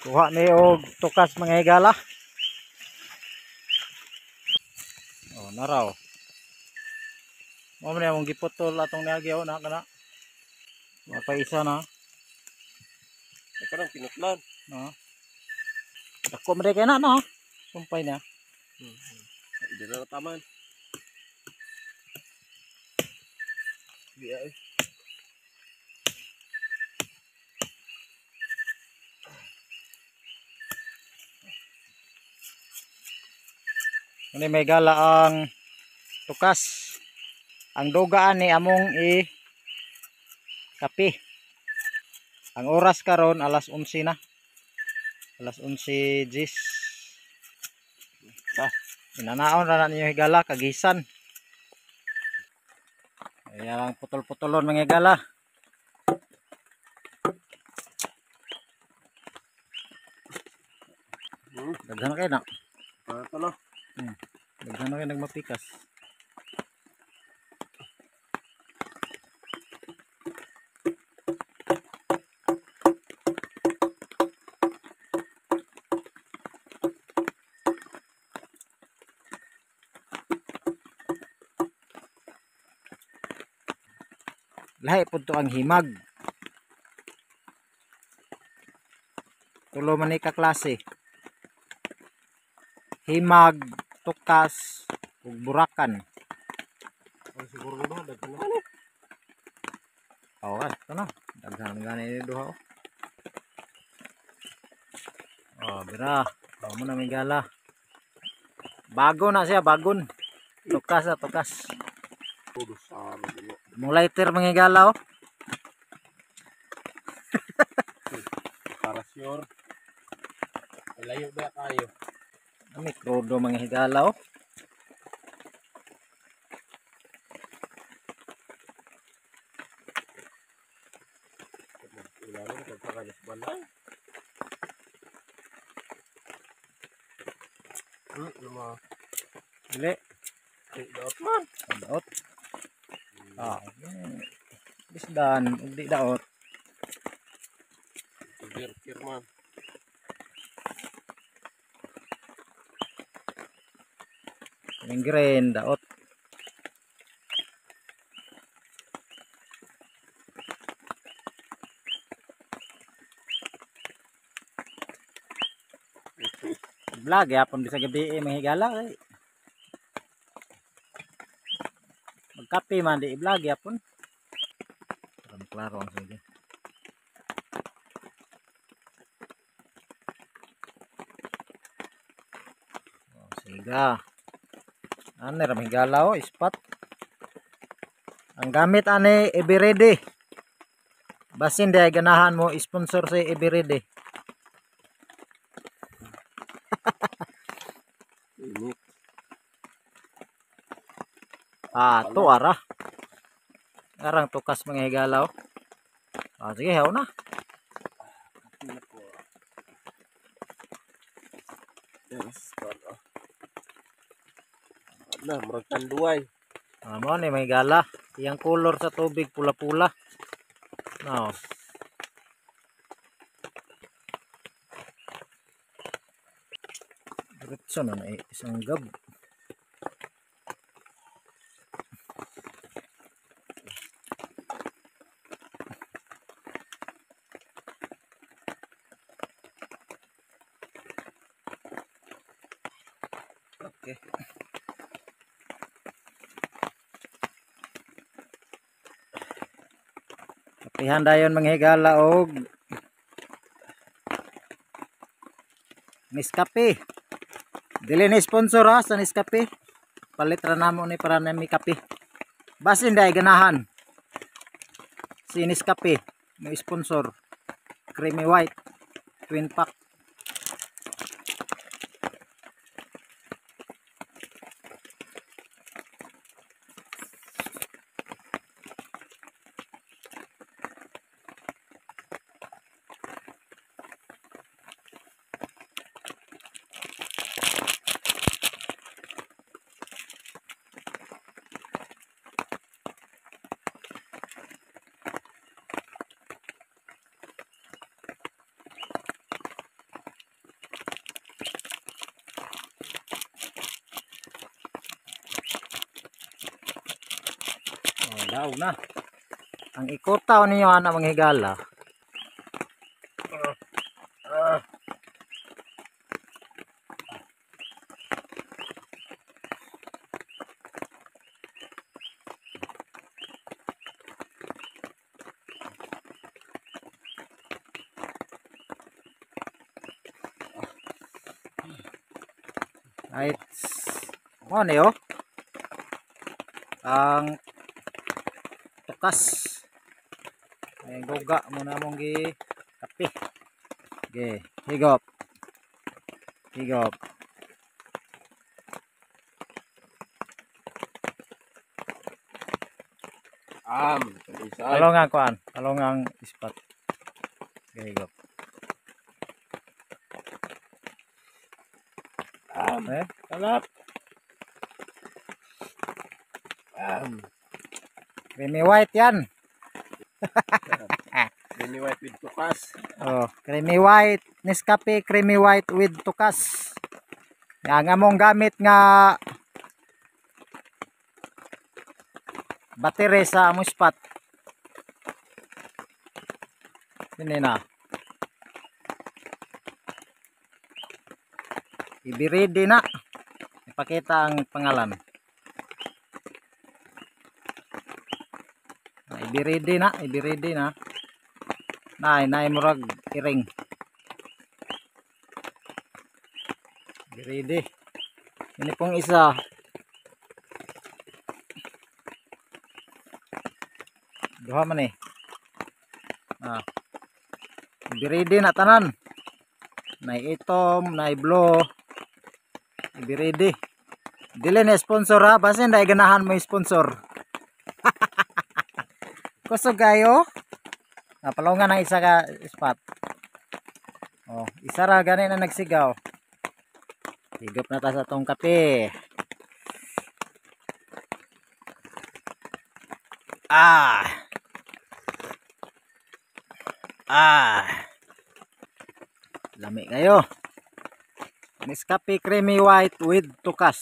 Kuha ni og tukas mga higala. Oh, naraw. Mao man among giputol atong niagi oh, na kana. Mapa isa na. Ikaw nang pinutlan. No. Dako man kay na no. Sumpay na. Hindi na taman. Di ay. Ano may gala ang tukas. Ang dugaan ni among i kape. Ang oras karon alas 11 na. Alas 11:10. Ah, inanaon ra na ninyo higala kagisan. Ayan ang putol-putulon mga higala. Daghan na kayo na. Talo. Daghan na kayo nagmapikas. Lahi po to ang himag. Tulo man ni ka klase. Himag, tukas, ug burakan. Ay, siguro ba daghan na ni. Oo, ito na. Daghan gani ni duha oh. Oh, bira. Oh, mo na may gala. Bago na siya, bagon. Tukas na, tukas. Mong lighter mga gala oh. Para sure. Layo ba kayo? May krudo mga higala oh. Dili. Daot man. Daot. Ah, bisdan ug di daot. Kirkir man. Yung green daot. Vlog yapon bisag gabi eh, mga higala eh. Magkape man di i-vlog yapon. Parang klaro ang sige. Oh, siga. Ani ra higala oh, ispat. Ang gamit ani Eveready. Basin di ganahan mo sponsor si Eveready. Ah, to ara. Arang tukas mga higala oh. Ah, sige, haw na. Yes, na, murag tanduay. Ah, mo ni mga higala. Iyang color sa tubig pula-pula. No. Diretso na na isang gab. Okay. Kapihan dayon mga higala og Nescafe. Dili ni sponsor ha sa Nescafe. Palit ra namo ni para nami kape. Basin dai ganahan. Si Nescafe mo sponsor. Creamy white twin pack. Daw na. Ang ikotaw ninyo ana mga higala. Right. Mo ni oh. Ang tukas. Ay guga mo na mong gi kape. Okay, higop. Higop. Talisay. Palong ang kuan, palong ang ispat. Okay, higop. Eh, Talap. Creamy white yan. Creamy white with tukas. Oh, creamy white, Nescafe creamy white with tukas. Yang among gamit nga battery sa among spot. Ini na. Ibi-ready na. Ipakita ang pangalan. Ibi-ready na, ibi-ready na. Nay, nay murag iring. Ibi-ready. Ini pong isa. Duha man eh. Ah. Ibi-ready na tanan. Nay itom, nay blue. Ibi-ready. Dili na sponsor ha, basin dai ganahan mo sponsor. Kusog kayo. Napalungan ang isa ka spot. Oh, isa ra gani na nagsigaw. Higop na ta sa tong kape. Ah. Ah. Lami kayo. Nescafe creamy white with tukas.